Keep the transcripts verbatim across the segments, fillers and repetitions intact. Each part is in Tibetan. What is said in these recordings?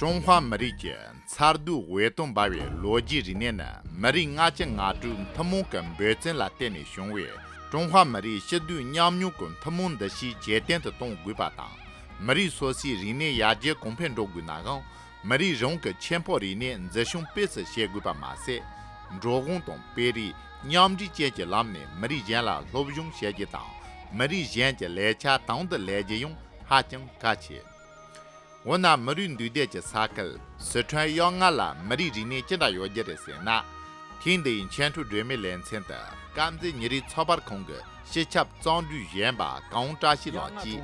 ཀྲུང་ཧྭ་མི་རིགས་ཀྱི་མཚར་སྡུག་འོད་སྟོང་འབར་བའི་ལོ་རྒྱུས་རིག་གནས་ནི། མི་རིགས་ལྔ་བཅུ་ང་དྲུག་ཐུན་མོང་གི་འབོད་བརྩོན་ལ་བརྟེན་ནས་བྱུང་བའི་ཀྲུང་ཧྭ་མི་རིགས་སྤྱི་མཐུན་མཉམ་མྱོང་གི་ཐུན་མོང་འདུ་ཤེས་ཇེ་བརྟན་དུ་གཏོང་དགོས་པ་དང་། མི་རིགས་སོ་སོའི་རིག་གནས་ཡར་རྒྱས་གོང་འཕེལ་འགྲོ་དགོས་ནའང་། མི་རིགས་རང་གི་ཆེན་པོ་རིག་གནས་འཛིན་སྐྱོང་སྤེལ་ཚུལ་བྱེད་དགོས་པ་མ་ཟད། འགྲོ་འོང་དང་སྤེལ་རེས་མཉམ་འདྲེས་ཅན་གྱི་ལམ་ནས་མི་རིགས་གཞན་ལ་སློབ་སྦྱོང་བྱེད་རྒྱུ་དང་། མི་རིགས་གཞན་གྱི་ལས་འཆར་དང་དུ་ལེན་རྒྱུ་ཡང་ཧ་ཅང་གལ་ཆེ། འོ་ན་མི་རིགས་འདུས་སྡོད་ཀྱི་ས་ཁུལ་སི་ཁྲོན་གཡག་རྔ་ལ་མི་རིགས་རིག་གནས་ཅི་འདྲ་ཡོད་རྒྱུ་རེད་ཟེར་ན། ཐེངས་འདིའི་འཆད་ཁྲིད་སྒྲོན་མེའི་ལེ་ཚན་དུ་དཀར་མཛེས་ཉིན་རེའི་ཚགས་པར་ཁང་གི་སྤྱི་ཁྱབ་གཙང་སྦྲའི་གཞོན་པ་གངས་བཀྲ་ཤིས་ལགས་ཀྱིས་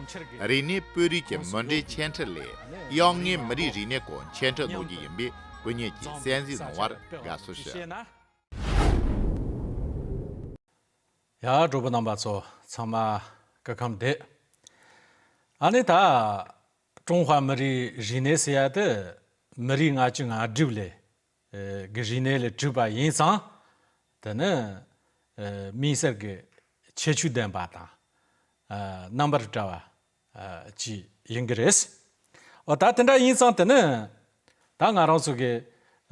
རིག་གནས་སྤེལ་རེས་ཀྱི་མུ་འབྲེལ་འཆད་ཁྲིད་ལས། གཡག་རྔའི་མི་རིགས་རིག་གནས་སྐོར་འཆད་ཁྲིད་གནང་རྒྱུ་ཡིན་པས། སྐུ་ཉིད་ཀྱིས་གསན་གཟིགས་གནང་བར་དགའ་བསུ་ཞུ། ཡ། གྲོགས་པོ་རྣམ་པ་ཚོ་ཚང་མ་སྐུ་ཁམས་བདེ། ཨ་ནི་ད་ཀྲུང་ཧྭ་མི་རིགས་རིག་གནས་ཟེར་ཡ་དེ་མི་རིགས་ལྔ་བཅུ་ང་དྲུག་ལས་ཨེ་གི་རིག་གནས་ལས་གྲུབ་པ་ཡིན་ཙང་། དེ་ནི་ཨེ་དམིགས་བསལ་གྱི་ཁྱད་ཆོས་ལྡན་པ་དང་ཨེ་རྣམ་པར་བཀྲ་བ་ཨེ་ཅིག་ཡིན་གྱི་རེད། འོ་ད་དེ་འདྲ་ཡིན་ཙང་དེ་ནི་ད་ང་རང་ཚོ་གི་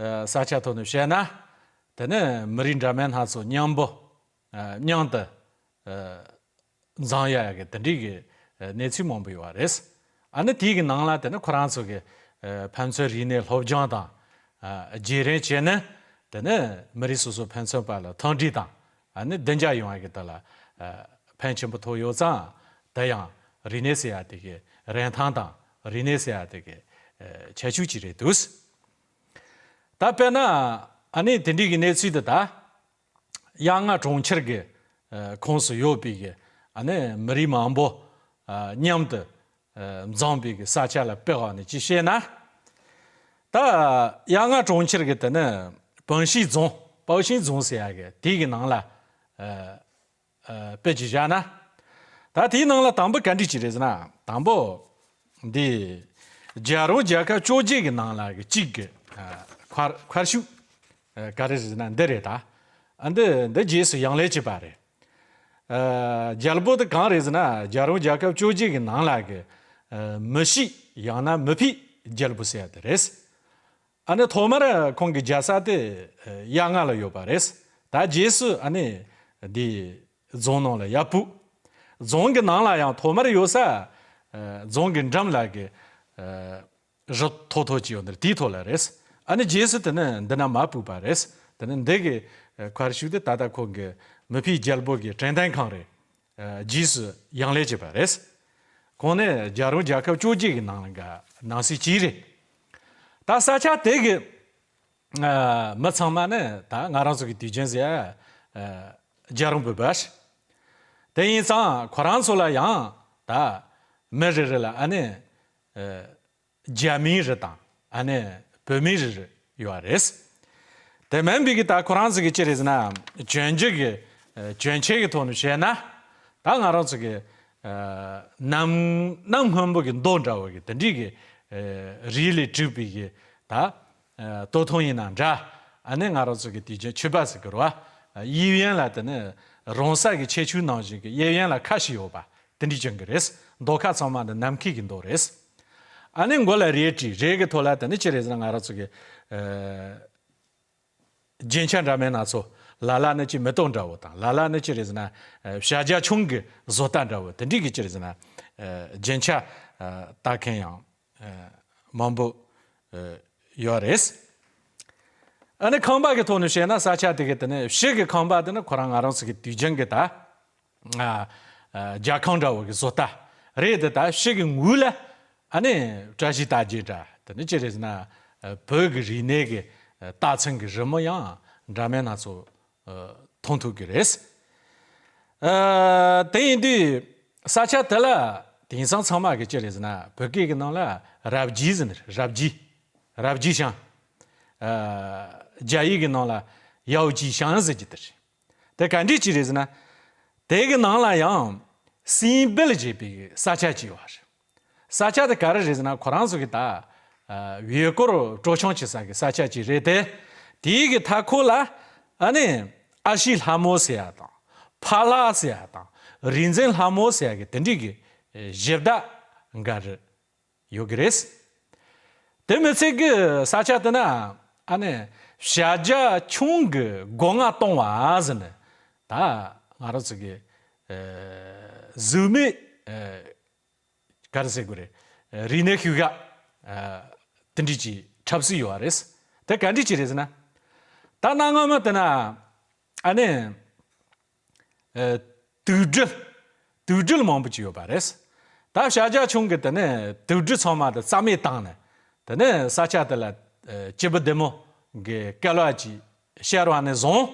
ཨེ་ས་ཆ་ཐོག་ནས་བཤད་ན། དེ་ནི་མི་རིགས་འདྲ་མིན་སྣ་ཚོགས་མཉམ་པོ་ཨེ་མཉམ་དུ་ཨེ་འཛོམས་ཡ་གི་དེ་འདྲའི་གི་ཨེ་གནས་ཚུལ་མང་པོ་ཡོད་པ་རེད། ཨ་ནི་དེའི་གི་ནང་ལ་དེ་ནི་ཁོ་རང་ཚོ་གི་ཨེ་ཕན་ཚུན་རིག་གནས་སློབ་སྦྱོང་དང་ཨེ་བརྗེ་རེས་བྱས་ནས། དེ་ནི་མི་རིགས་སོ་སོ་ཕན་ཚུན་བར་ལ་མཐུན་སྒྲིལ་དང་ཨ་ནི་བདེ་འཇགས་ཡོང་བ་གི་དེ་ལ་ཨེ་ཕན་ཆེན་པོ་ཐོགས་ཡོད་ཙང་། དེ་ཡང་རིག་གནས་ཟེར་ཡ་དེ་གི་རིན་ཐང་དང་རིག་གནས་ཟེར་ཡ་དེ་གི་ཨེ་ཁྱད་ཆོས་ཅིག་རེད་འདུག། ད་དཔེར་ན་ཨ་ནི་དེ་འདྲའི་གི་གནས་ཚུལ་དེ་ད། གཡག་རྔ་གྲོང་ཁྱེར་གྱི་ཨ་ཁོངས་སུ་ཡོད་པའི་གི་ཨ་ནི་མི་རིགས་མང་པོ་ཨ་མཉམ་དུ་ཨ་འཛོམས་པའི་གི་ས་ཆ་ལ་དཔེ་བ་ནས་ཅིག་བཤད་ན། ད་གཡག་རྔ་གྲོང་ཁྱེར་གྱི་དེ་ནི་པང་ཤིང་རྫོང་པའོ་ཤིང་རྫོང་ཟེར་ཡ་གི་དེའི་གི་ནང་ལ་ཨ་ཨ་དཔེ་ཅིག་བཞག་ན། ད་དེའི་ནང་ལ་དང་པོ་ག་འདྲ་ཅིག་རེད་ཟེར་ན། དང་པོ་འདི་རྒྱལ་རོང་རྒྱལ་ཁབ་བཅོ་བརྒྱད་ཀྱི་ནང་ལ་གི་གཅིག་གི་ཨ་མཁར་མཁར་ཤུག་ཨ་ག་རེ་རེད་ཟེར་ན་འདི་རེད་ད། ཨ་འདི་འདི་རྗེས་སུ་ཡང་ལེ་བྱས་པ་རེད། ཨ་རྒྱལ་པོ་དེ་གང་རེད་ཟེར་ན། རྒྱལ་རོང་རྒྱལ་ཁབ་བཅོ་བརྒྱད་ཀྱི་ནང་ལ་གི་ཨ་མི་ཤིག་ཡང་ན་མི་ཕིག་རྒྱལ་པོ་ཟེར་ཡ་དེ་རེད། ཨ་ནི་ཐོག་མར་ཁོང་གི་རྒྱལ་ས་དེ་ཨ་གཡག་རྔ་ལ་ཡོད་པ་རེད། ད་རྗེས་སུ་ཨ་ནི་འདི་རྫོང་ནང་ལ་ཡར་བུད། རྫོང་གི་ནང་ལ་ཡང་ཐོག་མར་ཡོད་ས་ཨ་རྫོང་གི་འགྲམ་ལ་གི་ཨ་རི་མཐོ་མཐོ་ཅིག་ཡོད་ནི་དེའི་ཐོག་ལ་རེད། ཨ་ནི་རྗེས་སུ་དེ་ནི་འདི་ན་མར་བུད་པ་རེད། དེ་ནི་འདི་གི་ཨ་མཁར་ཤུག་དེ་ད་ལྟ་ཁོང་གི་མི་ཕིག་རྒྱལ་པོ་གི་དྲན་རྟེན་ཁང་རེད། ཨ་རྗེས་སུ་ཡང་ལེ་བྱས་པ་རེད། ཁོང་ནི་རྒྱལ་རོང་རྒྱལ་ཁབ་བཅོ་བརྒྱད་ཀྱི་ནང་ལ་གི་ནང་གསེས་གཅིག་རེད། ད་ས་ཆ་དེ་གི་ཨ་མི་ཚང་མ་ནི་ད་ང་རང་ཚོ་གི་དུས་རྒྱུན་ཟེར་ཨ་རྒྱལ་རོང་བོད་པ་རེད། དེ་ཡིན་ཙང་ཁོ་རང་ཚོ་ལ་ཡང་ད་མི་རེ་རེ་ལ་ཨ་ནི་ཨ་རྒྱ་མིའི་རི་དང་ཨ་ནི་བོད་མིའི་རི་ཡོད་རེད། དེ་མིན་པའི་གི་ད་ཁོ་རང་ཚོ་གི་ཅི་རེད་ཟེར་ན། གྱོན་རྒྱུ་གི་ཨ་གྱོན་ཆས་ཀྱི་ཐོག་ནས་བཤད་ན། ད་ང་རང་ཚོ་གི་ཨ་གནམ་གནམ་སྔོན་པོ་གི་མདོག་འདྲ་བོ་གི་དེ་འདྲའི་གི་ཨ་རི་ལས་གྲུབ་པའི་གི་ད་ཨ་སྟོད་ཐུང་ཡིན་ན་འདྲ། ཨ་ནི་ང་རང་ཚོ་གི་དུས་རྒྱུན་ཕྱུ་པ་ཟེར་གི་རེད་བ། གཡས་གཡོན་ལ་དེ་ནི་རོང་ས་གི་ཁྱད་ཆོས་ནང་བཞིན་གི་གཡས་གཡོན་ལ་ཁ་ཞིག་ཡོད་པ་དེ་འདྲའི་བྱུང་གི་རེད། མདོག་ཁ་ཚང་མ་འདི་ནམ་མཁའི་གི་མདོག་རེད། ཨ་ནི་མགོ་ལ་རས་བྲིས། རས་གི་ཐོག་ལ་དེ་ནི་ཅི་རེད་ཟེར་ན། ང་རང་ཚོ་གི་ཨ་རྒྱན་ཆ་འདྲ་མིན་སྣ་ཚོགས། ལ་ལ་ནི་ཅི་མེ་ཏོག་འདྲ་བོ་དང་། ལ་ལ་ནི་ཅི་རེད་ཟེར་ན་ཨ་བྱ་རྒྱ་ཁྱུང་གི་བཟོ་ལྟ་འདྲ་བོ་དེ་འདྲའི་གི་ཅི་རེད་ཟེར་ན་ཨ་རྒྱན་ཆ་ཨ་བཏགས་མཁན་ཡང་ཨ་མང་པོ་ཨ་ཡོད་རེད། ཨ་ནི་ཁང་པ་གི་ཐོག་ནས་བཤད་ན། ས་ཆ་དེ་གི་དེ་ནི་ཕྱི་གི་ཁང་པ་དེ་ནི་ཁོ་རང་ང་རང་ཚོ་གི་དུས་རྒྱུན་གི་ད་ཨ་ཨ་རྒྱ་ཁང་འདྲ་བོ་གི་བཟོ་ལྟ་རེད་དེ། ད་ཕྱི་གི་ངོས་ལ་ཨ་ནི་བཀྲ་ཤིས་རྟགས་བརྒྱད་འདྲ། དེ་ནི་ཅི་རེད་ཟེར་ན་ཨ་བོད་གི་རིག་གནས་གི་ཨ་རྟགས་མཚན་གི་རི་མོ་ཡང་འདྲ་མིན་སྣ་ཚོགས་ཨ་མཐོང་ཐུབ་གི་རེད། ཨ་དེ་ཡིན་དུས་ས་ཆ་དེ་ལ་དེང་སང་ཚང་མ་གི་ཅི་རེད་ཟེར་ན། བོད་སྐད་གི་ནང་ལ་རབ་རྗེས་ཟེར་ནི་རེད། རབ་རྗེས། རབ་རྗེས་ཤང་། ཨ་རྒྱ་ཡིག་གི་ནང་ལ་ཡའོ་ཅི་ཤང་ཟེར་གྱི་དེ་རེད། དེ་ག་འདྲ་ཅིག་རེད་ཟེར་ན། དེ་གི་ནང་ལ་ཡང་སིན་བེལ་བྱས་པའི་ས་ཆ་ཅིག་ཡོད་རེད། ས་ཆ་དེ་ག་རེ་རེད་ཟེར་ན། ཁོ་རང་ཚོ་གི་ད་ཨ་ཡུལ་སྐོར་སྤྲོ་འཆམ་བྱེད་ས་གི་ས་ཆ་ཅིག་རེད་དེ། དེའི་གི་མཐའ་འཁོར་ལ་ཨ་ནི་ཨ་ཤེ་ལྷ་མོ་ཟེར་ཡ་དང་། ཕ་ལྷ་ཟེར་ཡ་དང་། རིག་འཛིན་ལྷ་མོ་ཟེར་ཡ་གི་དེ་འདྲའི་གི་ཨ་གཞི་བདག་འགའ་རེ་ཡོད་གི་རེད། དེ་མི་ཚད་གི་ས་ཆ་དེ་ན་ཨ་ནི་བྱ་རྒྱ་ཁྱུང་གི་སྒོ་ང་སྟོང་བ་ཟེར་ནས། ད་ང་རང་ཚོ་གི་ཨ་གཟུགས་མེད་ཨ་ག་རེ་ཟེར་དགོས་རེད། རིག་གནས་ཤུལ་བཞག་ཨ་དེ་འདྲ་ཅིག་འཁྲབ་སྲོལ་ཡོད་པ་རེད། དེ་ག་འདྲ་ཅིག་རེད་ཟེར་ན། ད་གནའ་སྔ་མོ་དེ་ན་ཨ་ནི་ཨ་དུག་སྦྲུལ། དུག་སྦྲུལ་མང་པོ་ཅིག་ཡོད་པ་རེད། ད་བྱ་རྒྱ་ཁྱུང་གིས་དེ་ནས་དུག་སྦྲུལ་ཚང་མ་དེ་རྩ་མེད་བཏང་ནས། དེ་ནས་ས་ཆ་དེ་ལ་ཨ་སྐྱེས་བུ་བདེ་མོ་གི་སྐལ་བ་ཅིག་ཤར་བ་ནས་བཟུང་།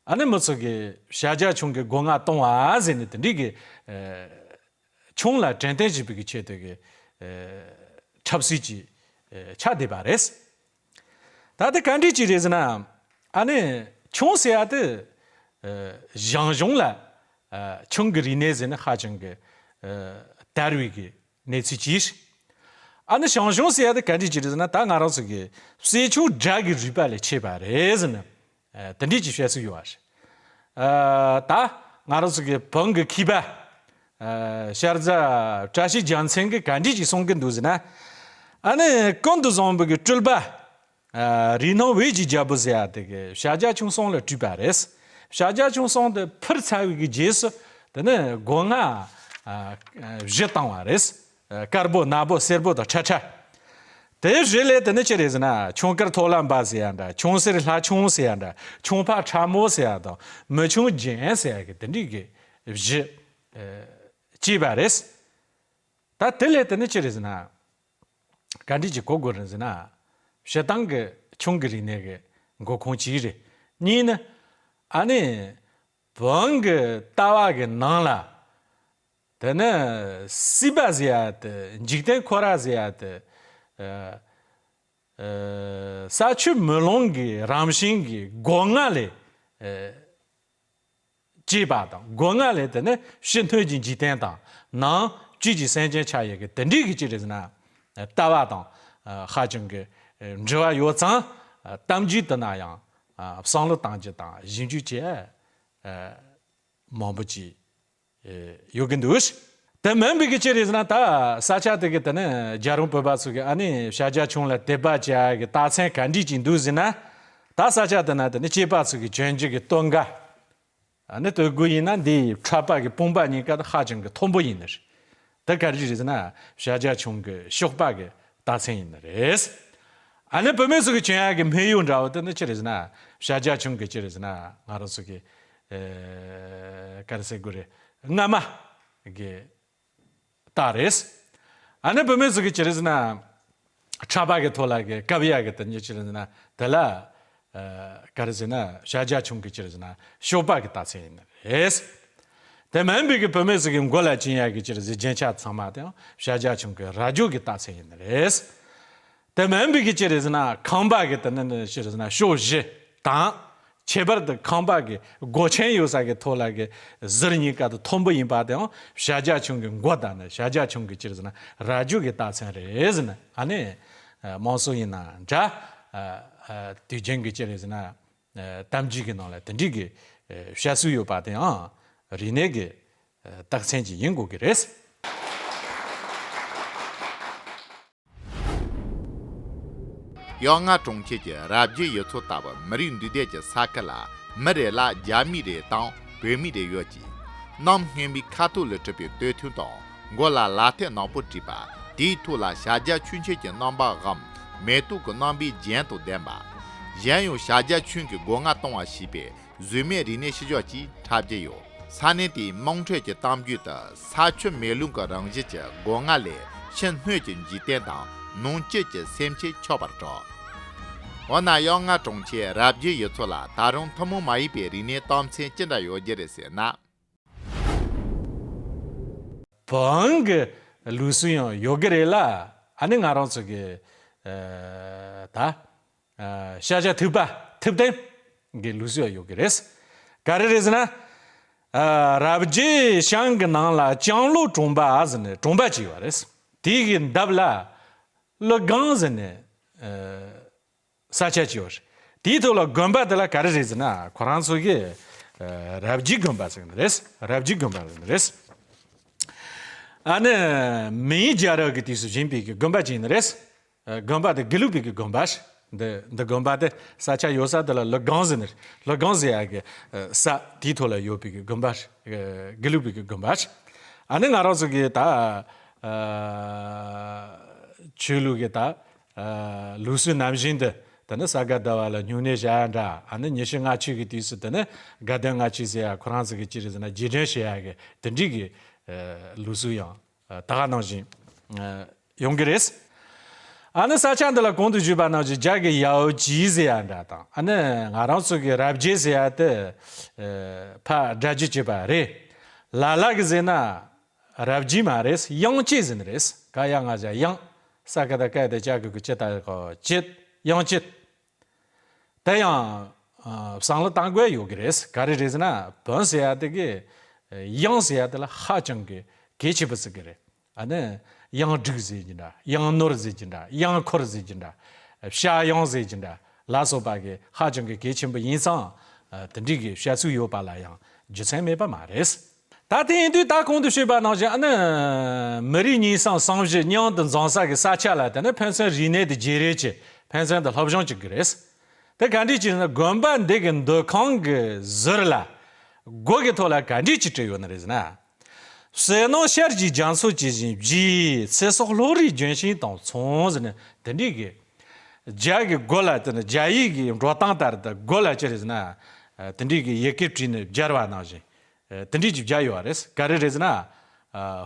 ཨ་ནི་མི་ཚོ་གིས་བྱ་རྒྱ་ཁྱུང་གི་སྒོ་ང་སྟོང་བ་ཟེར་ནས་དེ་འདྲའི་གི་ཨ་ཁྱུང་ལ་དྲན་རྟེན་བྱེད་པའི་གི་ཆེད་དུ་གི་ཨ་འཁྲབ་སྲོལ་ཅིག་ཨ་ཆགས་བསྡད་པ་རེད། ད་ལྟ་ག་འདྲ་ཅིག་རེད་ཟེར་ན། ཨ་ནི་ཁྱུང་ཟེར་ཡ་དེ་ཨ་ཞང་ཞུང་ལ་ཨ་ཁྱུང་གི་རིག་གནས་ཟེར་ན་ཧ་ཅང་གི་ཨ་དར་བའི་གི་གནས་ཚུལ་ཅིག། ཨ་ནི་ཞང་ཞུང་ཟེར་ཡ་དེ་ག་འདྲ་ཅིག་རེད་ཟེར་ན། ད་ང་རང་ཚོ་གི་སེ་ཁྱུང་སྦྲ་གི་རུས་པ་ལས་མཆེད་པ་རེད་ཟེར་ནས་ཨ་དེ་འདྲ་ཅིག་བཤད་སྲོལ་ཡོད་པ་རེད། ཨ་ད་ང་རང་ཚོ་གི་བོན་གི་མཁས་པ་ཨ་ཤར་རྫ་བཀྲ་ཤིས་རྒྱལ་མཚན་གྱིས་ག་འདྲ་ཅིག་གསུང་གི་འདུག་ཟེར་ན། ཨ་ནི་ཀུན་ཏུ་བཟང་པོ་གི་སྤྲུལ་པ་ཨ་རིགས་སྣང་འོད་ཀྱི་རྒྱལ་པོ་ཟེར་ཡ་དེ་གིས་བྱ་རྒྱ་ཁྱུང་གསུམ་ལ་སྤྲུལ་པ་རེད། བྱ་རྒྱ་ཁྱུང་གསུམ་དེ་འཕུར་ཚར་བའི་གི་རྗེས་སུ་དེ་ནས་སྒོ་ང་ཨ་ཨ་བཞི་བཏང་བ་རེད། ཨ་དཀར་པོ་ནག་པོ་སེར་པོ་དང་ཁྲ་ཁྲ། དེ་བཞི་ལས་དེ་ནི་ཅི་རེད་ཟེར་ན། ཁྱུང་དཀར་ཐོག་ལ་འབར་ཟེར་ཡ་འདྲ། ཁྱུང་སེར་ལྷ་ཁྱུང་ཟེར་ཡ་འདྲ། ཁྱུང་ཕག་ཁྲ་མོ་ཟེར་ཡ་དང་། མི་ཁྱུང་རྒྱན་ཟེར་ཡ་གི་དེ་འདྲའི་གི་བཞི་ཨ་སྐྱེས་པ་རེད། ད་དེ་ལས་དེ་ནི་ཅི་རེད་ཟེར་ན། ག་འདྲ་ཅིག་གོ་དགོས་རེད་ཟེར་ན། སྤྱིར་བཏང་གི་ཁྱུང་གི་རིག་གནས་ཀྱི་འགོ་ཁུངས་གཅིག་རེད། གཉིས་ནི་ཨ་ནི་བོན་གྱི་ལྟ་བ་གི་ནང་ལ། དེ་ནི་སྲིད་པ་ཟེར་ཡ་དེ། འཇིག་རྟེན་འཁོར་བ་ཟེར་ཡ་དེ། ཨ་ཨ་ས་ཆུ་མེ་རླུང་གི་རང་བཞིན་གྱི་སྒོ་ང་ལས་ཨ་སྐྱེས་པ་དང་། སྒོ་ང་ལས་དེ་ནི་ཕྱི་སྣོད་ཀྱི་འཇིག་རྟེན་དང་། ནང་བཅུད་ཀྱི་སེམས་ཅན་ཆགས་ཡས་ཀྱི་དེ་འདྲའི་གི་ཅི་རེད་ཟེར་ན། ལྟ་བ་དང་ཨ་ཧ་ཅང་གི་ཨ་འབྲེལ་བ་ཡོད་ཙང་། ཨ་གཏམ་རྒྱུད་དེ་ན་ཡང་ཨ་བསམ་བློ་བཏང་རྒྱུ་དང་ཞིབ་འཇུག་བྱེད་ཡ་ཨ་མང་པོ་ཅིག་ཨེ་ཡོད་ཀྱི་འདུག། དེ་མིན་པའི་གི་ཅི་རེད་ཟེར་ན། ད་ས་ཆ་དེ་གི་དེ་ནི་རྒྱལ་རོང་བོད་པ་ཚོ་གི་ཨ་ནི་བྱ་རྒྱ་ཁྱུང་ལ་དད་པ་བྱེད་ཡ་གི་རྟགས་མཚན་ག་འདྲ་ཅིག་འདུག་ཟེར་ན། ད་ས་ཆ་དེ་ན་དེ་ནི་སྐྱེས་པ་ཚོ་གི་གྱོན་རྒྱུ་གི་སྟོད་འགག། ཨ་ནི་སྟོད་གོས་ཡིན་ན་འདི་ཁྲ་པ་གི་དཔུང་པ་གཉིས་ཀ་དེ་ཧ་ཅང་གི་མཐོན་པོ་ཡིན་ནི་རེད། དེ་ག་རེ་རེད་ཟེར་ན། བྱ་རྒྱ་ཁྱུང་གི་གཤོག་པ་གི་རྟགས་མཚན་ཡིན་ནི་རེད། ཨ་ནི་བུད་མེད་ཚོ་གི་གྱོན་ཡ་གི་སྨད་གཡོགས་འདྲ་བོ་དེ་ནི་ཅི་རེད་ཟེར་ན། བྱ་རྒྱ་ཁྱུང་གི་ཅི་རེད་ཟེར་ན། ང་རང་ཚོ་གི་ཨེ་ག་རེ་ཟེར་དགོས་རེད། རྔ་མ་གི་རྟགས་རེད། ཨ་ནི་བུད་མེད་ཚོ་གི་ཅི་རེད་ཟེར་ན། ཁྲ་པ་གི་ཐོག་ལ་གི་བཀབ་ཡ་གི་དེ་ཉིད་ཅི་རེད་ཟེར་ན། དེ་ལ་ཨ་ག་རེ་ཟེར་ན། བྱ་རྒྱ་ཁྱུང་གི་ཅི་རེད་ཟེར་ན། གཤོག་པ་གི་རྟགས་མཚན་ཡིན་ནི་རེད། དེ་མིན་པའི་གི་བུད་མེད་ཚོ་གི་མགོ་ལ་བཅིངས་ཡ་གི་ཅི་རེད་ཟེར། རྒྱན་ཆ་ཚང་མ་དེའང་བྱ་རྒྱ་ཁྱུང་གི་རྭ་ཅོ་གི་རྟགས་མཚན་ཡིན་ནི་རེད། དེ་མིན་པའི་གི་ཅི་རེད་ཟེར་ན། ཁང་པ་གི་དེ་ནི་ནི་ཅི་རེད་ཟེར་ན། གཤོག་བཞི་དང་། ཁྱད་པར་དུ་ཁང་པ་གི་སྒོ་ཆེན་ཡོད་ས་གི་ཐོག་ལ་གི་ཟུར་གཉིས་ཀ་དེ་མཐོན་པོ་ཡིན་པ་དེའང་བྱ་རྒྱ་ཁྱུང་གི་མགོ་དང་ནི་བྱ་རྒྱ་ཁྱུང་གི་ཅི་རེད་ཟེར་ན། རྭ་ཅོ་གི་རྟགས་མཚན་རེད་ཟེར་ནས། ཨ་ནི་ཨ་དམངས་སྲོལ་ཡིན་ན་འདྲ། ཨ་ཨ་དུས་རྒྱུན་གི་ཅི་རེད་ཟེར་ན། ཨ་གཏམ་རྒྱུད་ཀྱི་ནང་ལ་དེ་འདྲའི་གི་ཨ་བཤད་སྲོལ་ཡོད་པ་དེའང་རིག་གནས་ཀྱི་ཨ་རྟགས་མཚན་ཅིག་ཡིན་དགོས་ཀྱི་རེད། གཡག་རྔ་གྲོང་ཁྱེར་གྱི་རབ་རྒྱས་ཡུལ་ཚོ་ལྟ་བུ་མི་རིགས་འདུས་སྡོད་ཀྱི་ས་ཁུལ་ལ་མི་རེ་ལ་རྒྱ་མི་རེ་དང་བོད་མི་རེ་ཡོད་ཅིང་། གནམ་སྔོན་མོའི་ཁ་ཐུག་ལས་གྲུབ་པའི་སྟོད་ཐུང་དང་། མགོ་ལ་ལག་མཐིལ་ནག་པོ་བྲིས་པ། དེའི་ཐོག་ལ་བྱ་རྒྱ་ཁྱུང་ཆེན་གྱི་རྣམ་པའམ་མེ་ཏོག་གི་རྣམ་པའི་རྒྱན་དང་ལྡན་པ། གཞན་ཡང་བྱ་རྒྱ་ཁྱུང་གི་སྒོ་ང་སྟོང་བ་ཞེས་པའི་གཟུགས་མེད་རིག་གནས་ཤུལ་བཞག་ཅིག་འཁྲབ་ཀྱི་ཡོད། ས་གནས་དེའི་དམངས་ཁྲོད་ཀྱི་གཏམ་རྒྱུད་དུ། ས་ཆུ་མེ་རླུང་གི་རང་བཞིན་གྱི་སྒོ་ང་ལས་ཕྱི་སྣོད་ཀྱི་འཇིག་རྟེན་དང་ནང་བཅུད་ཀྱི་སེམས་ཅན་ཆགས་པར་གྲགས། འོ་ན་གཡག་རྔ་གྲོང་ཁྱེར་རབ་རྒྱས་ཡུལ་ཚོ་ལ་ད་རུང་ཐུན་མོང་མ་ཡིན་པའི་རིག་གནས་རྟགས་མཚན་ཅི་འདྲ་ཡོད་རྒྱུ་རེད་ཟེར་ན། བོན་གྱི་ལུགས་སྲོལ་ཡང་ཡོད་ཀྱི་རེད་ལ། ཨ་ནི་ང་རང་ཚོ་གི་ཨ་ད་ཨ་ཤཱཀྱ་ཐུབ་པ་ཐུབ་བསྟན་གྱི་ལུགས་སྲོལ་ཡང་ཡོད་ཀྱི་རེད། ག་རེ་རེད་ཟེར་ན། ཨ་རབ་རྒྱས་བྱང་གི་ནང་ལ་ལྕང་ལོ་གྲོང་པ་ཟེར་ནས་གྲོང་པ་ཅིག་ཡོད་རེད། དེའི་གི་འདབས་ལ་ཀླུ་སྒང་ཟེར་ནས་ཨ་ས་ཆ་ཅིག་ཡོད་རེད། དེའི་ཐོག་ལ་དགོན་པ་དེ་ལ་ག་རེ་རེད་ཟེར་ན། ཁོ་རང་ཚོ་གི་ཨ་རབ་རྒྱས་དགོན་པ་ཟེར་ནི་རེད། རབ་རྒྱས་དགོན་པ་ཟེར་ནི་རེད། ཨ་ནི་མིང་རྒྱལ་རབས་ཀྱི་དུས་སུ་བཞེངས་པའི་གི་དགོན་པ་ཅིག་ཡིན་ནི་རེད། དགོན་པ་དེ་དགེ་ལུགས་པའི་གི་དགོན་པ་རེད། འདི་འདི་དགོན་པ་དེ་ས་ཆ་ཡོད་ས་དེ་ལ་ལི་སྒང་ཟེར་ནི་རེད། ལི་སྒང་ཟེར་ཡ་གི་ས་དེའི་ཐོག་ལ་ཡོད་པའི་གི་དགོན་པ་རེད། དགེ་ལུགས་པའི་གི་དགོན་པ་རེད། ཨ་ནི་ང་རང་ཚོ་གི་ད་ཆོས་ལུགས་གི་ད་ལུགས་སྲོལ་ནང་བཞིན་དུ་ད་ནི་ས་ག་ཟླ་བ་ལ་སྨྱུང་གནས་བྱ་ཡ་འདྲ། ཨ་ནི་ཉི་ཤུ་ལྔ་མཆོད་ཀྱི་དུས་སུ་ད་ནི་དགའ་སྟོན་ལྔ་མཆོད་ཟེར་ཡ། ཁོ་རང་ཚོ་གི་ཅི་རེད་ཟེར་ན་རྗེས་དྲན་བྱེད་ཡ་གི་དེ་འདྲའི་གི་ལུགས་སྲོལ་ཡང་ད་ག་ནང་བཞིན་ཡོང་གི་རེད། ཨ་ནི་ས་ཆ་འདི་ལ་གོང་དུ་ཞུས་པ་ནང་བཞིན་རྒྱ་གི་ཡའོ་ཅི་ཟེར་ཡ་འདྲ་དང་། ཨ་ནི་ང་རང་ཚོ་གི་རབ་རྒྱས་ཟེར་ཡ་དེ་ཕ་སྒྲ་རྒྱུད་ཅེས་པ་རེད། ལ་ལ་གི་ཟེར་ན་རབ་རྒྱས་མ་རེད། དབྱངས་བཅས་ཟེར་ནི་རེད། ཀ་ཡ་ང་ཞ་དབྱངས། ས་ཀ་ད་སྐད་དེ་ཅ་གི་གུ་ཅི་ད་གོ་ཅེད། དབྱངས་བཅས། དེ་ཡང་བསམ་བློ་བཏང་དགོས་ཡོད་ཀྱི་རེད། ག་རེ་རེད་ཟེར་ན་བོན་ཟེར་ཡ་དེ་གི་དབྱངས་ཟེར་ཡ་དེ་ལ་ཧ་ཅང་གི་གལ་ཆེན་པོ་ཟེར་གི་རེད། ཨ་ནི་དབྱངས་སྒྲིག་ཟེར་གྱི་འདྲ། དབྱངས་ནོར་ཟེར་གྱི་འདྲ། དབྱངས་འཁོར་ཟེར་གྱི་འདྲ། བྱ་དབྱངས་ཟེར་གྱི་འདྲ་ལ་སོགས་པ་གི་ཧ་ཅང་གི་གལ་ཆེན་པོ་ཡིན་ཙང་། དེ་འདྲའི་གི་བཤད་ཚུལ་ཡོད་པ་ལ་ཡང་རྒྱུ་མཚན་མེད་པ་མ་རེད། ད་དེ་ཡིན་དུས་ད་གོང་དུ་ཞུས་པ་ནང་བཞིན་ཨ་ནི་མི་རིགས་གཉིས་སམ་གསུམ་བཞི་མཉམ་དུ་འཛོམས་ས་གི་ས་ཆ་ལ་དེ་ནི་ཕན་ཚུན་རིག་གནས་དེ་བརྗེ་རེས་བྱེད། ཕན་ཚུན་དུ་སློབ་སྦྱོང་བྱེད་ཀྱི་རེད། དེ་ག་འདྲས་བྱས་ན་དགོན་པ་འདི་གི་འདུ་ཁང་གི་ཟུར་ལ་སྒོ་གི་ཐོག་ལ་ག་འདྲས་ཅིག་བྲིས་ཡོད་ནི་རེད་ཟེར་ན། བསོད་ནམས་ཤར་གྱི་རྒྱ་མཚོ་ཇི་བཞིན་རྒྱས། ཚེ་སྲོག་ལྷོ་རིའི་ལྗོན་ཤིང་དང་མཚུངས་ཟེར་ནས་དེ་འདྲས་གི་རྒྱ་གི་སྒོ་ལ་དེ་ནི་རྒྱ་ཡིག་གི་འགྲོ་སྟངས་ལྟར་དུ་སྒོ་ལ་ཅི་རེད་ཟེར་ན། དེ་འདྲས་གི་ཡི་གེ་བྲིས་ནས་སྦྱར་བ་ནང་བཞིན། དེ་འདྲས་ཀྱི་བྱ་ཡོད་རེད། ག་རེ་རེད་ཟེར་ན།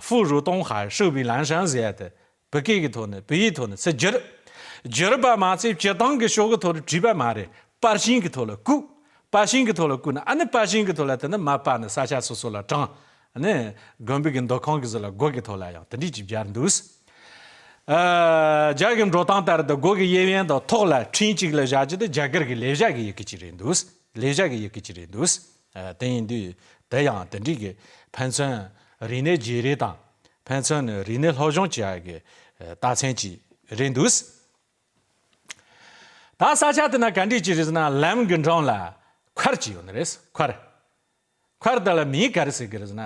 福如东海，寿比南山 ཟེར་ཡ་དེ་བོད་སྐད་ཀྱི་ཐོག་ནས་བོད་ཡིག་ཐོག་ནས་ཚུར་བསྒྱུར། བསྒྱུར་པ་མ་ཚད་སྤྱིར་བཏང་གི་ཕྱོགས་ཀྱི་ཐོག་ནས་བྲིས་པ་མ་རེད། པར་ཤིང་གི་ཐོག་ལ་བཀོད། པར་ཤིང་གི་ཐོག་ལ་བཀོད་ནས་ཨ་ནི་པར་ཤིང་གི་ཐོག་ལ་དེ་ནི་མར་ཕབ་ནས་ས་ཆ་སོ་སོ་ལ་དྲངས། ཨ་ནི་དགོན་པའི་གི་འདུ་ཁང་གི་ཟུར་ལ་སྒོ་གི་ཐོག་ལ་ཡང་དེ་འདྲས་ཀྱི་སྦྱར་འདུག་ཨ། རྒྱ་གི་འགྲོ་སྟངས་ལྟར་དུ་སྒོ་གི་གཡས་གཡོན་དང་ཐོག་ལ་ཕྲེང་གཅིག་ལ་བཞག་རྒྱུ་དེ་རྒྱ་གར་གི་ལེབ་ཞ་གི་ཡི་གེ་གཅིག་རེད་འདུག་ལེབ་ཞ་གི་ཡི་གེ་གཅིག་རེད་འདུག་ཨ། དེ་ཡིན་དུས་དེ་ཡང་དེ་འདྲའི་གི་ཕན་ཚུན་རིག་གནས་བརྗེ་རེས་དང་ཕན་ཚུན་ནི་རིག་གནས་སློབ་སྦྱོང་བྱེད་ཡ་གི་རྟགས་མཚན་གཅིག་རེད་འདུག་ད་ས་ཆ་དེ་ན་ག་འདྲས་ཅིག་རེད་ཟེར་ན་ལམ་གི་འགྲམ་ལ་མཁར་གཅིག་ཡོད་ནི་རེད། མཁར། མཁར་དེ་ལ་མིང་ག་རེ་ཟེར་གི་རེད་ཟེར་ན།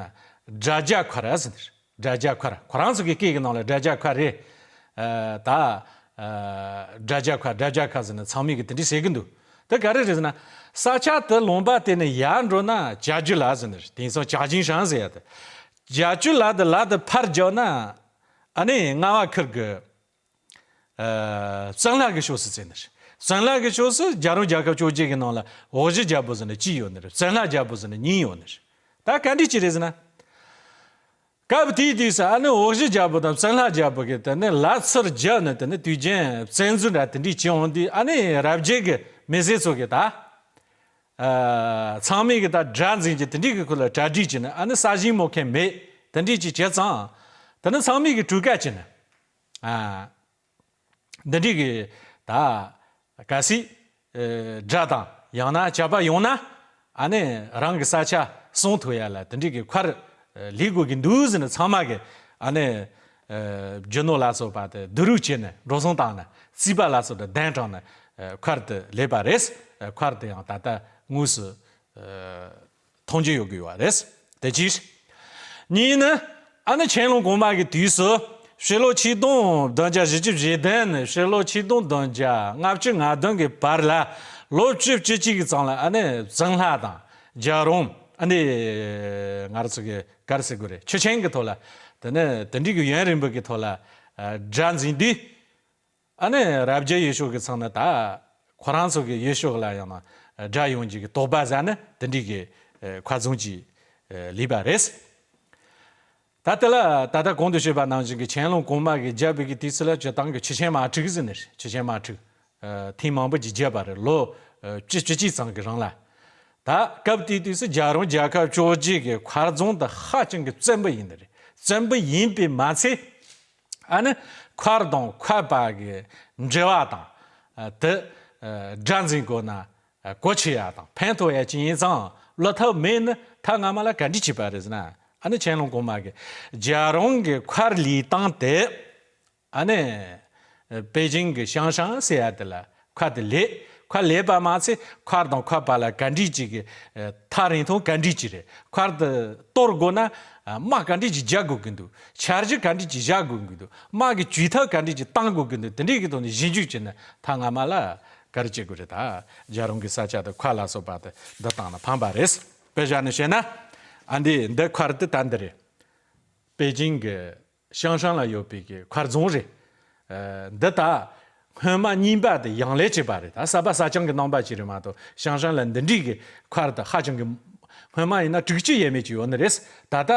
སྒྲ་རྒྱ་མཁར་ཟེར་ནི་རེད། སྒྲ་རྒྱ་མཁར། ཁོ་རང་ཚོ་གི་སྐད་ཀྱི་ནང་ལ་སྒྲ་རྒྱ་མཁར་རེད། ཨ། ད། ཨ། སྒྲ་རྒྱ་མཁར། སྒྲ་རྒྱ་མཁར་ཟེར་ནས་ཚང་མས་གི་དེ་འདྲས་ཟེར་གི་འདུག་དེ་ག་རེ་རེད་ཟེར་ན། ས་ཆ་དེ་ལུང་པ་དེ་ནས་ཡར་འགྲོ་ན་བྱ་རྒྱུད་ལ་ཟེར་ནི་རེད། དེང་སང་བྱ་རྒྱུད་ཧྲང་ཟེར་ཡ་དེ། བྱ་རྒྱུད་ལ་དེ་ལ་དེ་ཕར་རྒྱབ་ན། ཨ་ནི་རྔ་བ་ཁུལ་གི་ཨ། བཙན་ལྷ་གི་ཕྱོགས་སུ་བཙན་ནི་རེད། བཙན་ལྷ་གི་ཕྱོགས་སུ་རྒྱལ་རོང་རྒྱལ་ཁབ་བཅོ་བརྒྱད་ཀྱི་ནང་ལ་འོག་གཞི་རྒྱལ་པོ་ཟེར་ནི་གཅིག་ཡོད་ནི་རེད། བཙན་ལྷ་རྒྱལ་པོ་ཟེར་ནི་གཉིས་ཡོད་ནི་རེད། ད་ག་འདྲས་ཅིག་རེད་ཟེར་ན། སྐབས་དེའི་དུས་སུ་ཨ་ནི་འོག་གཞི་རྒྱལ་པོ་དང་བཙན་ལྷ་རྒྱལ་པོ་གིས་དེ་ནི་ལ་ཚུར་རྒྱབ་ནས་དེ་ནི་དུས་རྒྱུན་བཙན་འཛུལ་འདྲ་དེ་འདྲས་བྱེད་འོང་དུས། ཨ་ནི་རབ་རྒྱས་ཀྱི་མི་སེར་ཚོ་གིས་ད། ཨ། ཚང་མས་གི་ད་སྒྲ་འཛིན་གྱི་དེ་འདྲས་ཀྱི་ཁུལ་ལ་གྲ་སྒྲིག་བྱས་ནས། ཨ་ནི་ས་ཞིང་རྨོ་མཁན་མེད། དེ་འདྲས་ཅིག་བྱས་ཙང་། དེ་ནི་ཚང་མས་གི་གྲོས་ཁ་བྱས་ནས། ཨ། འདི་འདྲའི་གི་ད་གལ་སྲིད་ཨ། དགྲ་དང་ཡང་ན་ཇག་པ་ཡོང་ན། ཨ་ནི་རང་གི་ས་ཆ་སྲུང་ཐུབ་ཡ་ལ་དེ་འདྲའི་གི་མཁར་ལས་དགོས་ཀྱི་འདུག་ཟེར་ནས་ཚང་མ་གི། ཨ་ནི་ཨ། རྒྱུ་ནོར་ལ་སོགས་པ་དེ་བསྡུ་རུབ་བྱས་ནས། འགྲོ་སོང་བཏང་ནས། རྩིས་པ་ལ་སོགས་དང་གདན་དྲངས་ནས། ཨ། མཁར་དེ་ལས་པ་རེད། ཨ། མཁར་དེ་ཡང་ད་ལྟ་དངོས་སུ་ཨ། མཐོང་རྒྱུ་ཡོད་ཀྱི་ཡོད་རེད། དེ་གཅིག་གཉིས་ནི། ཨ་ནི་ཆན་ལུང་གོང་མ་གི་དུས་སུ་ཕྱི་ལོ་ཆིག་སྟོང་བདུན་བརྒྱ་བཞི་བཅུ་ཞེ་བདུན་ནས་ཕྱི་ལོ་ཆིག་སྟོང་བདུན་བརྒྱ་ལྔ་བཅུ་ང་བདུན་གི་བར་ལ་ལོ་བཅུ་བཅུ་གཅིག་གི་ཙམ་ལ། ཨ་ནི་བཙན་ལྷ་དང་རྒྱལ་རོང་། ཨ་ནི་ང་རང་ཚོ་གི་ག་རེ་ཟེར་དགོས་རེད། ཆུ་ཆེན་གི་ཐོག་ལ། དེ་ནི་དེ་འདྲའི་གི་ཡུན་རིང་པོ་གི་ཐོག་ལ་ཨ། དགྲ་འཛིང་དུས། ཨ་ནི་རབ་རྒྱས་ཡུལ་ཕྱོགས་ཀྱི་ཚང་ནི་ད་ཁོ་རང་ཚོ་གི་ཡུལ་ཕྱོགས་ལ་ཡང་ན་དགྲ་ཡོང་རྒྱུ་གི་དོགས་པ་ཟ་ནི་དེ་འདྲའི་གི་ཨ། མཁར་རྫོང་ཅིག་ཨ། ལས་པ་རེད། ད་དེ་ལ་ད་ལྟ་གོང་དུ་ཞུས་པ་ནང་བཞིན་གི་ཆན་ལུང་གོང་མ་གི་རྒྱབ་པའི་གི་དུས་ཚོད་ལ་སྤྱིར་བཏང་གི་ཆུ་ཆེན་དམག་འཁྲུག་ཟེར་ནི་རེད། ཆུ་ཆེན་དམག་འཁྲུག་ཨ། ཐེངས་མང་པོ་ཅིག་བརྒྱབ་པ་རེད། ལོ་ཨ། བཅུ་བཅུ་གཅིག་ཙམ་གི་རིང་ལ། ད་སྐབས་དེའི་དུས་སུ་རྒྱལ་རོང་རྒྱལ་ཁབ་བཅོ་བརྒྱད་ཀྱི་མཁར་རྫོང་དེ་ཧ་ཅང་གི་བཙན་པོ་ཡིན་ནི་རེད། བཙན་པོ་ཡིན་པས་མ་ཚད། ཨ་ནི་མཁར་དང་མཁར་བར་གྱི་འབྲེལ་བ་དང་། ཨ། དེ་ཨ། དགྲ་འཛིང་དགོས་ན་གོ་ཆོད་ཡ་དང་ཕན་ཐོགས་ཡ་ཅིག་ཡིན་ཙང་བློ་ཐབས་མེད་ནི་ད་སྔ་མ་ལ་ག་འདྲས་བྱས་པ་རེད་ཟེར་ན། ཨ་ནི་ཆན་ལུང་གོང་མ་གིས་རྒྱལ་རོང་གི་མཁར་ལས་སྟངས་དེ། ཨ་ནི་པེ་ཅིང་གི་ཤང་ཧྲང་ཟེར་ཡ་དེ་ལ་མཁར་དེ་ལས། མཁར་ལས་པ་མ་ཚད་མཁར་དང་མཁར་བར་ལ་ག་འདྲས་ཅིག་གི་ཐག་རིང་ཐུང་ག་འདྲས་ཅིག་རེད། མཁར་དེ་གཏོར་དགོས་ན། དམག་ག་འདྲས་ཅིག་རྒྱག་དགོས་ཀྱི་འདུག་འཆར་གཞི་ག་འདྲས་ཅིག་བཞག་དགོས་ཀྱི་འདུག་དམག་གི་ཇུས་ཐག་ག་འདྲས་ཅིག་བཏང་དགོས་ཀྱི་འདུག་དེ་འདྲས་ཀྱི་ཐོག་ནས་ཞིབ་འཇུག་བྱས་ནས་ད་སྔ་མ་ལ་ག་རེ་བྱེད་དགོས་རེད། ད་རྒྱལ་རོང་གི་ས་ཆ་དང་མཁར་ལ་སོགས་པ་དེ་འདི་བཏང་ན་ཕན་པ་རེད། དཔེ་བཞག་ནས་བཤད་ན། ཨ་འདི་འདི་མཁར་དེ་ད་འདི་རེད། པེ་ཅིང་གི་ཤང་ཧྲན་ལ་ཡོད་པའི་གི་མཁར་རྫོང་རེད། ཨ་འདི་ད་སྔོན་མ་རྙིང་པ་དེ་ཡང་ལས་བྱས་པ་རེད། ད་གསར་པ་གསར་རྐྱང་གི་རྣམ་པ་ཅིག་རེད་མ་གཏོགས། ཤང་ཧྲན་ལ་འདི་འདྲའི་གི་མཁར་དེ་ཧ་ཅང་གི་སྔོན་མ་ཡིན་ན་དྲུག་ཅུ་ཡས་མས་ཅིག་ཡོད་ནི་རེད། ད་ལྟ་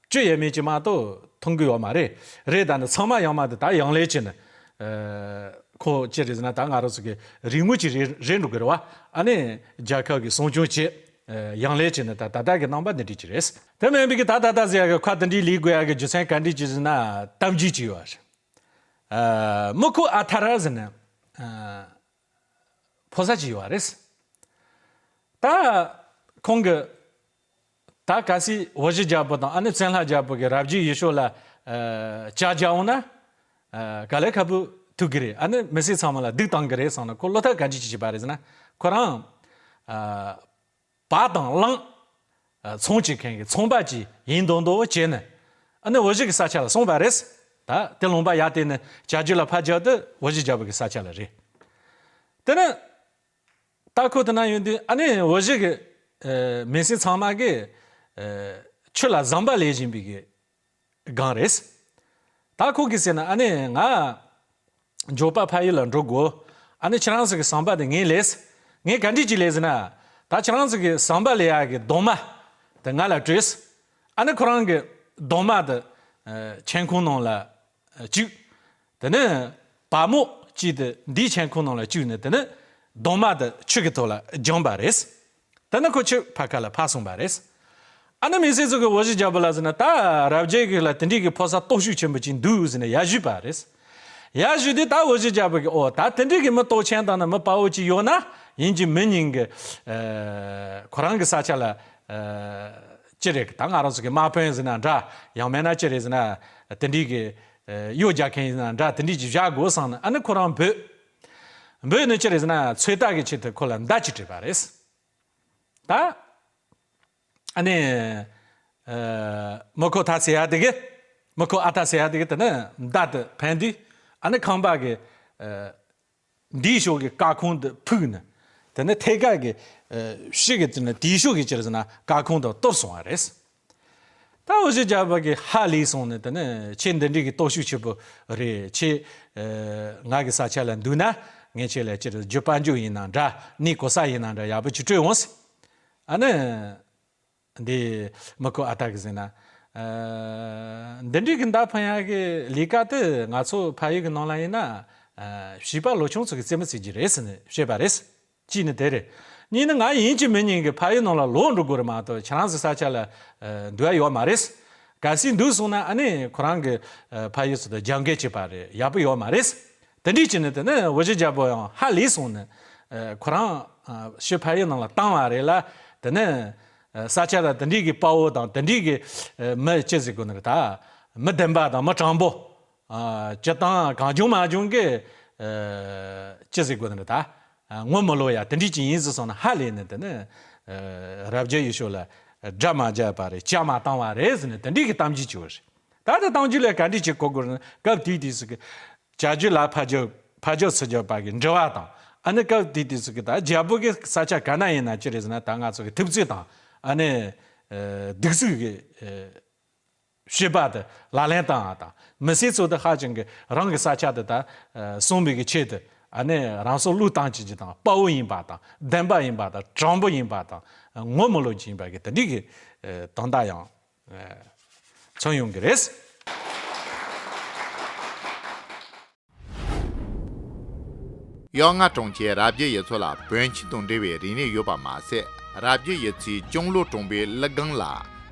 བཅུ་ཡས་མས་ཅིག་མ་གཏོགས་མཐོང་གི་ཡོད་མ་རེད། རེད། ད་ནི་ཚང་མ་ཡང་མ་དེ་ད་ཡང་ལས་བྱས་ནི། ཨ་ཁོ་ཅི་རེད་ཟེར་ན། ད་ང་རང་ཚོ་གི་རིག་དངོས་ཅིག་རེད་རེད་འགྲོ་གི་རེད་བ། ཨ་ནི་རྒྱལ་ཁབ་ཀྱིས་སྲུང་སྐྱོང་བྱས། ཨ་ཡང་ལས་བྱས་ནི་ད་ད་ལྟ་གི་རྣམ་པ་འདི་འདྲ་ཅིག་རེད། དེ་མིན་པའི་གི་ད་ད་ལྟ་ཟེར་ཡ་གི་མཁར་དེ་འདྲའི་ལས་དགོས་ཡ་གི་རྒྱུ་མཚན་ག་འདྲ་ཅིག་ཟེར་ན། གཏམ་རྒྱུད་ཅིག་ཡོད་རེད། ཨ་མུ་ཁུ་ཨ་ཐ་ར་ཟེར་ནས་ཨ་ཕོ་གསར་ཅིག་ཡོད་རེད། ད་ཁོང་གི་ད་གལ་སྲིད་བོད་གཞི་རྒྱལ་པོ་དང་ཨ་ནི་བཙན་ལྷ་རྒྱལ་པོ་གི་རབ་རྒྱས་ཡུལ་ཤུལ་ལ་ཨ་ཇག་རྒྱག་འོང་ན། ཨ་ག་ལེ་ཁ་བུ་ཐུག་གི་རེད། ཨ་ནི་མི་སེར་ཚང་མ་ལ་སྡུག་བཏང་གི་རེད་བསམ་ན། ཁོ་བློ་ཐབས་ག་འདྲ་ཅིག་བྱས་པ་རེད་ཟེར་ན། ཁོ་རང་ཨ་བ་དང་གླང་ཨ་ཚོང་བྱེད་མཁན་གྱི་ཚོང་པ་ཅིག་ཡིན་མདོག་མདོག་བྱས་ནས། ཨ་ནི་བོད་གཞི་གི་ས་ཆ་ལ་སོང་བ་རེད། ད་དེ་ལུང་པ་ཡར་བལྟས་ནས་བྱ་རྒྱུ་ལ་ཕར་རྒྱབ་དུས་བོད་གཞི་རྒྱལ་པོ་གི་ས་ཆ་ལ་རེད། དེ་ནས་ད་ཁོ་དེ་ན་ཡོང་དུས། ཨ་ནི་བོད་གཞི་གི་ཨ་མི་སེར་ཚང་མ་གི་ཨ་ཆུ་ལ་ཟམ་པ་ལས་བཞིན་པའི་གི་སྒང་རེད། ད་ཁོ་གིས་ཟེར་ན། ཨ་ནི་ང་འབྱོར་པ་ཕ་ཡུལ་ལ་འགྲོ་དགོས། ཨ་ནི་ཁྱེད་རང་ཚོ་གི་ཟམ་པ་དེ་ངས་ལས། ངས་ག་འདྲ་ཅིག་ལས་ཟེར་ན། ད་ཁྱེད་རང་ཚོ་གི་ཟམ་པ་ལས་ཡག་གི་གདོང་མ་དེ་ང་ལ་སྤྲོད། ཨ་ནི་ཁོ་རང་གི་གདོང་མ་དེ་ཨ་མཆན་ཁུང་ནང་ལ་ཨ་བཅུག་དེ་ནས་བ་མོ་གཅིག་དེ་འདིའི་མཆན་ཁུང་ནང་ལ་བཅུག་ནས། དེ་ནས་གདོང་མ་དེ་ཆུ་གི་ཐོག་ལ་བརྒྱངས་པ་རེད། དེ་ནས་ཁོ་ཆུ་ཕར་ཁ་ལ་ཕར་སོང་བ་རེད། ཨ་ནི་མི་སེར་ཚོ་གི་བོད་གཞི་རྒྱལ་པོ་ལ་ཟེར་ན། ད་རབ་རྒྱས་ཀྱི་ལ་དེ་འདྲའི་གི་ཕོ་གསར་སྟོབས་ཤུགས་ཆེན་པོ་ཅིག་འདུག་ཟེར་ནས་ཡར་ཞུས་པ་རེད། ཡར་ཞུས་དུས་ད་བོད་གཞི་རྒྱལ་པོ་གིས། ཨོ་ད་དེ་འདྲའི་གི་མི་སྟོབས་ཆེན་དང་ནི་མི་དཔའ་བོ་ཅིག་ཡོད་ན། ཡིན་གཅིག་མིན་གཉིས་གི་ཨ་ཁོ་རང་གི་ས་ཆ་ལ་ཨ་ཅི་རེད། ད་ང་རང་ཚོ་གི་དམག་དཔོན་ཟེར་ན་འདྲ། ཡང་མིན་ན་ཅི་རེད་ཟེར་ན། དེ་འདྲའི་གི་ཨ་གཡོ་རྒྱག་མཁན་ཡིན་ན་འདྲ། དེ་འདྲའི་ཅིག་བཞག་དགོས་བསམ་ནས། ཨ་ནི་ཁོ་རང་འབོད། འབོད་ནས་ཅི་རེད་ཟེར་ན། ཚོད་ལྟ་གི་ཆེད་དུ་ཁོ་ལ་མདའ་ཅིག་སྤྲད་པ་རེད། ད་ཨ་ནི་ཨ་མུ་ཁུ་ཐ་ཟེར་ཡ་དེ་གིས། མུ་ཁུ་ཨ་ཐ་ཟེར་ཡ་དེ་གིས་དེ་ནས་མདའ་དེ་འཕེན་དུས། ཨ་ནི་ཁང་པ་གི་ཨ་འདིའི་ཕྱོགས་ཀྱི་སྐར་ཁུང་དེ་ཕུག་ནས། དེ་ནས་ཐད་ཀར་གྱི་ཨ་ཕྱི་གི་དེ་ནས་དེའི་ཕྱོགས་ཀྱི་ཅི་རེད་ཟེར་ན་སྐར་ཁུང་དེ་གཏོར་སོང་བ་རེད། ད་བོད་གཞི་རྒྱལ་པོ་གིས་ཧ་ལས་སོང་ནས། དེ་ནས་ཁྱེད་འདི་འདྲའི་གི་སྟོབས་ཤུགས་ཆེན་པོ་རེད། ཁྱེད་ཨ་ང་གི་ས་ཆ་ལ་འདུག་ན། ངས་ཁྱེད་ལ་ཅི་རེད། རྒྱུ་དཔལ་འབྱོར་ཡིན་ན་འདྲ། གནས་གོ་ས་ཡིན་ན་འདྲ། ཡག་པོ་ཅིག་སྤྲོད་འོང་ཟེར། ཨ་ནི་འདི་མུ་ཁུ་ཨ་ཐ་གིས་ཟེར་ན། ཨ་འདི་འདྲའི་གི་མདའ་འཕེན་ཡག་གི་ལས་ཀ་དེ་ང་ཚོ་ཕ་ཡུལ་གི་ནང་ལ་ཡིན་ན་ཨ་བྱིས་པ་ལོ་ཆུང་ཚོ་གིས་རྩེད་མོ་རྩེ་རྒྱུ་རེད་ཟེར་ནས་བཤད་པ་རེད། གཅིག་ནི་དེ་རེད། གཉིས་ནི་ང་ཡིན་གཅིག་མིན་གཉིས་གི་ཕ་ཡུལ་ནང་ལ་ལོག་འགྲོ་དགོས་རེད་མ་གཏོགས། ཁྱེད་རང་ཚོའི་ས་ཆ་ལ་ཨ་འདུག་ཡ་ཡོད་མ་རེད། གལ་སྲིད་འདུག་སོང་ན། ཨ་ནི་ཁོ་རང་གི་ཨ་ཕ་ཡུལ་ཚོ་དང་རྒྱབ་འགལ་བྱེད་པ་རེད། ཡག་པོ་ཡོད་མ་རེད། དེ་འདྲའི་བྱས་ནས། དེ་ནས་བོད་གཞི་རྒྱལ་པོ་ཡང་ཧ་ལས་སོང་ནས། ཨ་ཁོ་རང་ཨ་ཕྱིར་ཕ་ཡུལ་ནང་ལ་བཏང་བ་རེད་ལ། དེ་ནས་ཨ་ས་ཆ་ལ་དེ་འདྲའི་གི་དཔའ་བོ་དང་དེ་འདྲའི་གི་ཨ་མི་ཅི་ཟེར་དགོས་ནི་རེད། ད་མི་བདེན་པ་དང་མི་དྲང་པོ། ཨ་སྤྱིར་བཏང་གང་བྱུང་མང་བྱུང་གི་ཨ་ཅི་ཟེར་དགོས་ནི་རེད། ད་ཨ་ངོ་མི་ལོག་ཡ་དེ་འདྲའི་ཅིག་ཡིན་ཟེར་སོང་ན་ཧ་ལས་ནས། དེ་ནས་ཨ་རབ་རྒྱས་ཡུལ་ཤུལ་ལ་དགྲ་མ་རྒྱབ་པ་རེད། ཇག་མ་བཏང་བ་རེད་ཟེར་ནས་དེ་འདྲའི་གི་གཏམ་རྒྱུད་ཅིག་ཡོད་རེད། ད་དེ་གཏམ་རྒྱུད་ལ་ག་འདྲ་ཅིག་གོ་དགོས་རེད་ན། སྐབས་དེའི་དུས་སུ་གི་བྱ་རྒྱུད་ལ་ཕ་རྒྱུད་ཕ་རྒྱུད་ཚུར་རྒྱུད་པ་གི་འབྲེལ་བ་དང་། ཨ་ནི་སྐབས་དེའི་དུས་སུ་གི་ད་རྒྱལ་པོ་གི་ས་ཆ་ག་ན་ཡིན་ན་ཅི་རེད་ཟེར་ན། ད་ང་ཚོ་གི་ཐུབ་ཚོད་དང་། ཨ་ནི་ཨ་སྡུག་སུག་གི་ཨ་བྱེད་པ་དེ་ལག་ལེན་བསྟར་བ་དང་། མི་སེར་ཚོ་དེ་ཧ་ཅང་གི་རང་གི་ས་ཆ་དེ་ད་ཨ་སྲུང་བའི་གི་ཆེད་དུ། ཨ་ནི་རང་སྲོག་བློས་བཏང་བྱེད་རྒྱུ་དང་། དཔའ་བོ་ཡིན་པ་དང་། བདེན་པ་ཡིན་པ་དང་། དྲང་པོ་ཡིན་པ་དང་། ངོ་མི་ལོག་རྒྱུ་ཡིན་པ་གི་དེ་འདྲའི་གི་ཨ་དོན་དག་ཡང་ཨ་མཚོན་ཡོང་གི་རེད། གཡག་རྔ་གྲོང་ཁྱེར་རབ་རྒྱས་ཡུལ་ཚོ་ལ་བོན་ཆོས་དང་འབྲེལ་བའི་རིག་གནས་ཡོད་པ་མ་ཟད། རབ་རྒྱས་ཡུལ་ཚོའི་ལྕང་ལོ་གྲོང་པའི་གླུ་སྒང་ལ་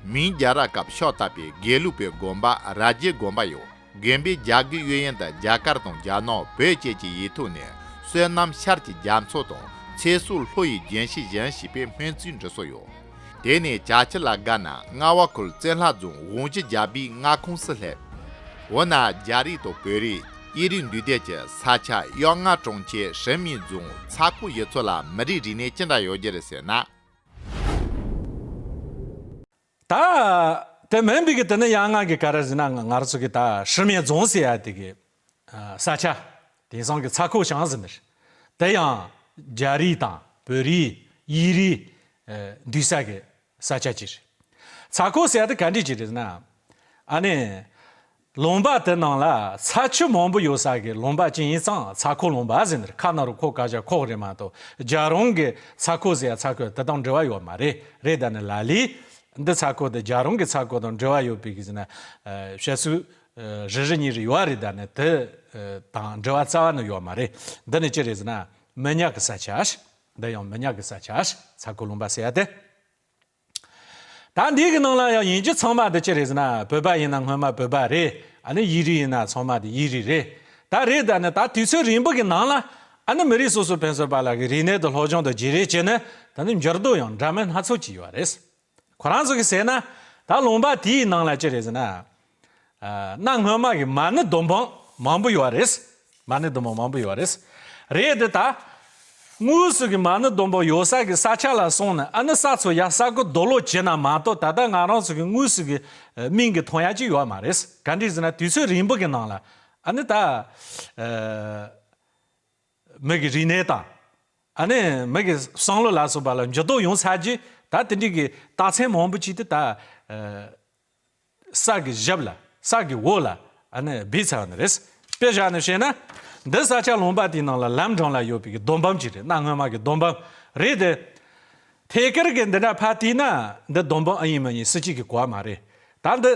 མིང་རྒྱལ་རབས་སྐབས་ཕྱག་བཏབ་པའི་དགེ་ལུགས་པའི་དགོན་པ་རབ་རྒྱས་དགོན་པ་ཡོད། དགོན་པའི་རྒྱབ་ཁའི་གཡས་གཡོན་དུ་རྒྱ་གར་དང་རྒྱ་ནག་བོད་བཅས་ཀྱི་ཡིག་ཐོག་ནས་བསོད་ནམས་ཤར་གྱི་རྒྱ་མཚོ་དང་ཚེ་སྲོག་ལྷོ་ཡི་རྒྱན་ཤེལ་བཞེངས་ཞེས་པའི་སྨོན་ཚིག་འབྲི་སྲོལ་ཡོད། དེ་ནས་བྱ་ཁྱི་ལ་དགའ་ན་རྔ་བ་ཁུལ་བཙན་ལྷ་རྫོང་དབང་ཆེན་རྒྱལ་པོའི་མངའ་ཁོངས་སུ་སླེབས། འོ་ན་རྒྱ་རིགས་དང་བོད་རིགས་དབྱིས་རིགས་འདུས་སྡོད་ཀྱི་ས་ཆ་གཡག་རྔ་གྲོང་ཁྱེར་ཧྲེང་མིན་རྫོང་ཚ་ཁོ་ཡུལ་ཚོ་ལ་མི་རིགས་རིག་གནས་ཅི་འདྲ་ཡོད་རྒྱུ་རེད་ཟེར་ན། ད་ དེ་མིན་པའི་གི་དེ་ནི་ཡང་ང་གི་ག་རེ་ཟེར་ན། ང་ང་རང་ཚོ་གི་ད་ཧྲི་མེ་རྫོང་ཟེར་ཡ་དེ་གི་ས་ཆ། དེང་སང་གི་ཚ་ཁོ་ཤང་ཟེར་ནི་རེད། དེ་ཡང་རྒྱ་རིགས་དང་བོད་རིགས། ཡུལ་རིགས་འདུས་ས་གི་ས་ཆ་ཅིག་རེད། ཚ་ཁོ་ཟེར་ཡ་དེ་ག་འདྲ་ཅིག་རེད་ཟེར་ན། ཨ་ནི། ལུང་པ་དེ་ནང་ལ་ཚྭ་ཆུ་མང་པོ་ཡོད་ས་གི་ལུང་པ་ཅིག་ཡིན་ཙང་ཚྭ་ཁོ་ལུང་པ་ཟེར་ནི་རེད། ཁ་ནང་རུ་ཁོ་ག་ཞབས་ཁོག་རེད་མ་གཏོགས། རྒྱ་རོང་གི་ཚྭ་ཁོ་ཟེར་ཡ་ཚྭ་ཁོ་དེ་དང་འབྲེལ་བ་ཡོད་མ་རེད། རེད་ད་ནི་ལ་ལས། འདི་ཚྭ་ཁོ་དེ་རྒྱ་རོང་གི་ཚྭ་ཁོ་དང་འབྲེལ་བ་ཡོད་པའི་གི་ཟེར་ན། ཨ། བཤད་སྲོལ་རེ་རེ་གཉིས་རེ་ཡོད་རེད། ད་ནི་དེ་དང་འབྲེལ་བ་རྩ་བ་ནས་ཡོད་མ་རེད། འདི་ནི་ཅི་རེད་ཟེར་ན། མི་ཉག་གི་ས་ཆ། འདི་ཡང་མི་ཉག་གི་ས་ཆ། ཚྭ་ཁོ་ལུང་པ་ཟེར་ཡ་དེ། ད་འདི་གི་ནང་ལ་ཡང་ཡིན་རྒྱུ་ཚང་མ་འདི་ཅི་རེད་ཟེར་ན། བོད་པ་ཡིན་ན་སྔོན་མ་བོད་པ་རེད། ཨ་ནི་ཡུལ་རིགས་ཡིན་ན་ཚང་མ་འདི་ཡུལ་རིགས་རེད། ད་རེད། ད་ནི་ད་དུས་ཚོད་རིང་པོ་གི་ནང་ལ་ཨ་ནི་མི་རིགས་སོ་སོ་ཕན་ཚུན་བར་ལ་གི་རིག་གནས་དང་སློབ་སྦྱོང་དང་བརྗེ་རེས་བྱས་ནས་ད་ནི་འགྱུར་ལྡོག་ཡང་འདྲ་མིན་སྣ་ཚོགས་ཅིག་ཡོད་རེད། ཁོ་རང་ཚོ་གི་ཟེར་ན། ད་ལུང་པ་དེའི་ནང་ལ་ཅི་རེད་ཟེར་ན། ཨ། གནའ་སྔོན་མ་གི་མ་ཎི་སྡོམ་པ་མང་པོ་ཡོད་རེད། མ་ཎི་སྡོམ་པ་མང་པོ་ཡོད་རེད། རེད་དེ་ད། དངོས་སུ་གི་མ་ཎི་སྡོམ་པ་ཡོད་ས་གི་ས་ཆ་ལ་སོང་ནས་ཨ་ནི་ས་ཚོ་ཡ་ས་གོ་རྡོ་ལོ་བྱས་ན་མ་གཏོགས། ད་ལྟ་ང་རང་ཚོ་གི་དངོས་སུ་གི་མིང་གི་མཐོང་ཡ་ཅིག་ཡོད་མ་རེད། ག་འདྲ་ཟེར་ན་དུས་ཚོད་རིང་པོ་གི་ནང་ལ་ཨ་ནི་ད། ཨ། མི་གི་རིག་གནས་དང་། ཨ་ནི་མི་གི་བསམ་བློ་ལ་སོགས་པ་ལ་འགྱུར་ལྡོག་ཡོང་ཚར་རྗེས་ད་དེ་འདྲའི་གི་རྟགས་མཚན་མང་པོ་ཅིག་དེ་ད། ཨ། ས་གི་ཞབས་ལ། ས་གི་འོག་ལ་ཨ་ནི་སྦས་ཚར་བ་ནི་རེད། དཔེ་བཞག་ནས་བཤད་ན། འདི་ས་ཆ་ལུང་པ་དེའི་ནང་ལ་ལམ་འགྲམ་ལ་ཡོད་པའི་གི་སྡོམ་པ་ཅིག་རེད། གནའ་སྔོན་མ་གི་སྡོམ་པ་རེད་དེ། ཐད་ཀར་གི་འདི་འདྲ་ཕར་བལྟས་ན་འདི་སྡོམ་པ་ཨེ་ཡིན་མ་ཡིན་སུ་གཅིག་གིས་གོ་བ་མ་རེད། ད་འདི།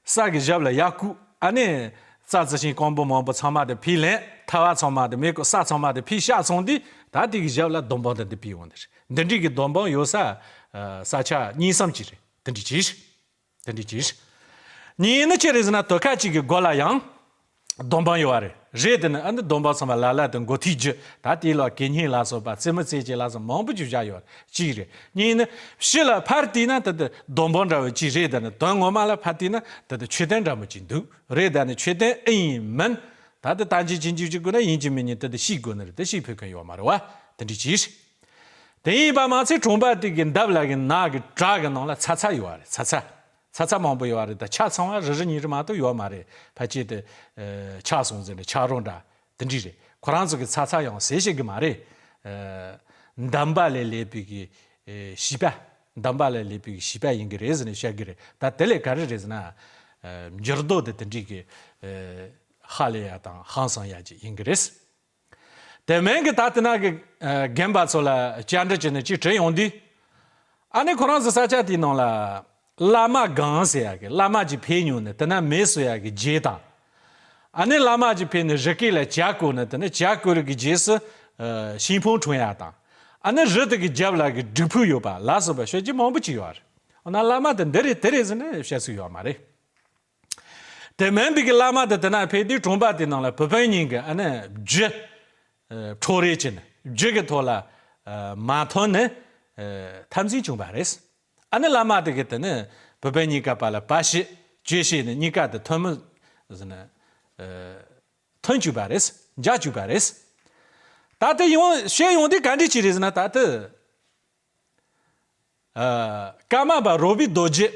ས་གི་ཞབས་ལ་ཡར་བཀུག་ཨ་ནི། རྩྭ་རྩི་ཤིང་སྐམ་པོ་མང་པོ་ཚང་མ་དེ་ཕུད་ལེན། ཐལ་བ་ཚང་མ་དེ་མེ་བཀོག་ས་ཚང་མ་དེ་ཕུད་བཞག་སོང་དུས་ད་དེ་གི་ཞབས་ལ་སྡོམ་པ་དེ་འདི་ཕུད་ཡོང་དེ་རེད། འདི་འདྲའི་གི་སྡོམ་པ་ཡོད་ས། ཨ། ས་ཆ་གཉིས་གསུམ་ཅིག་རེད། དེ་འདྲའི་ཅིག་དེ་འདྲའི་ཅིག་གཉིས་ནི་ཅི་རེད་ཟེར་ན་དོ་ཁ་གཅིག་གི་སྒོ་ལ་ཡང་སྡོམ་པ་ཡོད་བ་རེད། རེད་དེ་ནི་ཨ་ནི་སྡོམ་པ་ཚང་མ་ལ་ལ་དེ་མགོ་ཐིག་རྒྱུ། ད་དེ་ལ་གད་སྙིགས་ལ་སོགས་པ་རྩེད་མོ་རྩེད་ཅེས་ལ་སོགས་མང་པོ་ཅིག་བཞག་ཡོད་བ་གཅིག་རེད། གཉིས་ནི་ཕྱི་ལ་ཕར་བལྟས་ན་ད་དེ་སྡོམ་པ་འདྲ་བོ་ཅིག་རེད། ད་ནི་དོན་ངོ་མ་ལ་ཕར་བལྟས་ན་ད་དེ་མཆོད་རྟེན་འདྲ་མོ་ཅིག་འདུག་རེད། ད་ནི་མཆོད་རྟེན་ཨེ་ཡིན་མིན། ད་དེ་ད་ཅི་ཅི་ཅི་ཅི་དགོས་ན་ཡིན་གཅིག་མིན་གཉིས་ད་དེ་ཤེས་དགོས་ནི་རེད། དེ་ཤེས་ཕོད་མཁན་ཡོད་མ་རེད་བ། དེ་འདྲ་ཅིག་དེ་ཡིན་པ་མ་ཚད་གྲོང་པ་དེ་གི་འདབས་ལ་གི་ནགས་ཀྱི་བྲག་གི་ནང་ལ་ཚ་ཚ་ཡོད་བ་རེད། ཚ་ཚ། ཚ་ཚ་མང་པོ་ཡོད་བ་རེད། ད་ཆ་ཚང་བ་རེ་རེ་གཉིས་རེ་མ་གཏོགས་ཡོད་མ་རེད། ཕལ་ཆེར་དེ། ཨ། ཆག་སོང་ཟེར་ནས་ཆག་རོ་འདྲ་དེ་འདྲ་རེད། ཁོ་རང་ཚོ་གི་ཚ་ཚ་ཡང་ཟེར་ཤེས་གི་མ་རེད། ཨ། འདམ་པ་ལས་ལས་པའི་གི། ཨ། བྱིས་པ། འདམ་པ་ལས་ལས་པའི་གི་བྱིས་པ་ཡིན་གི་རེད་ཟེར་ནས་བཤད་གི་རེད། ད་དེ་ལས་ག་རེ་རེད་ཟེར་ན། ཨ། འགྱུར་ལྡོག་དེ་དེ་འདྲ་གི། ཨ། ཧ་ལས་ཡ་དང་ཧང་སང་ཡ་ཅིག་ཡིན་གི་རེད། དེ་མིན་གྱི་ད་དེ་ན་གི། ཨ། རྒན་པ་ཚོ་ལ་བཅར་འདྲི་བྱས་ནས་ཅིག་དྲིས་ཡོང་དུས། ཨ་ནི་ཁོ་རང་ཚོ་ས་ཆ་དེའི་ནང་ལ་བླ་མ་སྒང་ཟེར་ཡ་གི་བླ་མ་ཅིག་ཕེབས་མྱོང་ནས་དེ་ན་མེ་གསོད་ཡ་གི་རྗེས་དང་། ཨ་ནི་བླ་མ་ཅིག་ཕེབས་ནས་རི་སྐེད་ལ་ཇ་བསྐོལ་ནས་དེ་ནས་ཇ་བསྐོལ་རི་གི་རྗེས་སུ། ཨ། ཤིང་ཕུང་འཁྲུངས་ཡ་དང་། ཨ་ནི་རི་དེ་གི་རྒྱབ་ལ་གི་སྒྲུབ་ཕུག་ཡོད་པ་ལ་སོགས་པ་ཤོད་ཀྱི་མང་པོ་ཅིག་ཡོད་རེད། འོ་ན་བླ་མ་དེ་འདི་རེད་དེ་རེད་ཟེར་ནས་བཤད་སྲོལ་ཡོད་མ་རེད། དེ་མིན་པའི་གི་བླ་མ་དེ་དེ་ན་ཕེབས་དུས་གྲོང་པ་དེ་ནང་ལ་བུ་སྤུན་གཉིས་ཀྱི་ཨ་ནི་རྒྱུ། ཨ། འཕྲོག་རེས་བྱས་ནས་རྒྱུ་གི་ཐོག་ལ། ཨ། མ་མཐུན་ནས། ཨ། འཐབ་འཛིང་བྱུང་བ་རེད། ཨ་ནི་བླ་མ་དེ་གི་དེ་ནི་བུ་སྤུན་གཉིས་ཀ་བར་ལ་བར་ཆད་གཅོད་བྱས་ནས་གཉིས་ཀ་དེ་མཐུན་མི་ཟེར་ནས། ཨ། མཐུན་བཅུག་པ་རེད། མཇལ་བཅུག་པ་རེད། ད་དེ་ཡོང་བཤད་ཡོང་དུས་ག་འདྲ་ཅིག་རེད་ཟེར་ན། ད་དེ། ཨ། ཀརྨ་པ་རོ་པའི་རྡོ་རྗེ་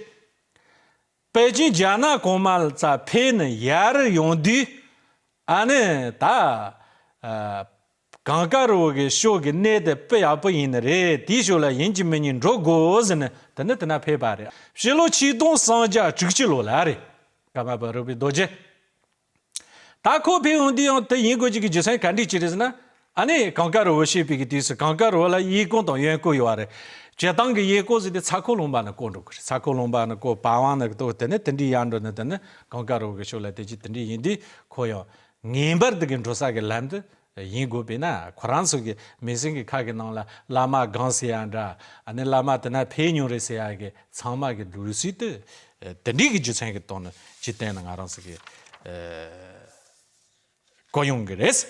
པེ་ཅིན་རྒྱ་ནག་གོང་མ་ལ་ཕེབས་ནས་ཡར་ཡོང་དུས། ཨ་ནི་ད། ཨ། གངས་དཀར་རི་བོ་གི་ཕྱོགས་ཀྱི་གནས་དེ་དཔེ་ཡག་པོ་ཡིན་ནི་རེད། དེའི་ཕྱོགས་ལ་ཡིན་གཅིག་མིན་གཉིས་འགྲོ་དགོས་ཟེར་ནས་དེ་ནས་དེ་ན་ཕེབས་པ་རེད། ཕྱི་ལོ་ཆིག་སྟོང་སུམ་བརྒྱ་དྲུག་ཅུ་ལོ་ལ་རེད། ཀརྨ་པ་རོ་པའི་རྡོ་རྗེ། ད་ཁོ་ཕེབས་ཡོང་དུས་ཡང་དེ་ཡིན་དགོས་ཀྱི་རྒྱུ་མཚན་ག་འདྲ་ཅིག་རེད་ཟེར་ན། ཨ་ནི་གངས་དཀར་རི་བོ་བཤད་པའི་གི་དུས་སུ་གངས་དཀར་རི་བོ་ལ་གཡས་སྐོར་དང་གཡོན་སྐོར་ཡོད་བ་རེད། སྤྱིར་བཏང་གི་གཡས་སྐོར་ཟེར་དུས་ཚ་ཁོ་ལུང་པ་ནས་སྐོར་འགྲོ་གི་རེད། ཚ་ཁོ་ལུང་པ་ནས་སྐོར་པ་ཝང་ནས་སྐོར་དེ་ནས་དེ་འདྲའི་ཡར་འགྲོ་ནས་དེ་ནས་གངས་དཀར་རི་བོ་གི་ཕྱོགས་ལ་དེ་ཅིག་དེ་འདྲའི་ཡིན་དུས་ཁོ་ཡང་ངེས་པར་དུ་གི་འགྲོ་ས་གི་ལམ་དུ་ཡིན་དགོས་པས་ན། ཁོ་རང་ཚོ་གི་མི་སེར་གི་ཁ་གི་ནང་ལ་བླ་མ་སྒང་ཟེར་ཡ་འདྲ། ཨ་ནི་བླ་མ་དེ་ན་ཕེབས་མྱོང་རེད་ཟེར་ཡ་གི་ཚང་མ་གི་འདུག་སྲིད་དུ། དེ་འདྲའི་གི་རྒྱུ་མཚན་གི་ཐོག་ནས་ཅིག་བསྟན་ན་ང་རང་ཚོ་གི། ཨ། གོ་ཡོང་གི་རེད།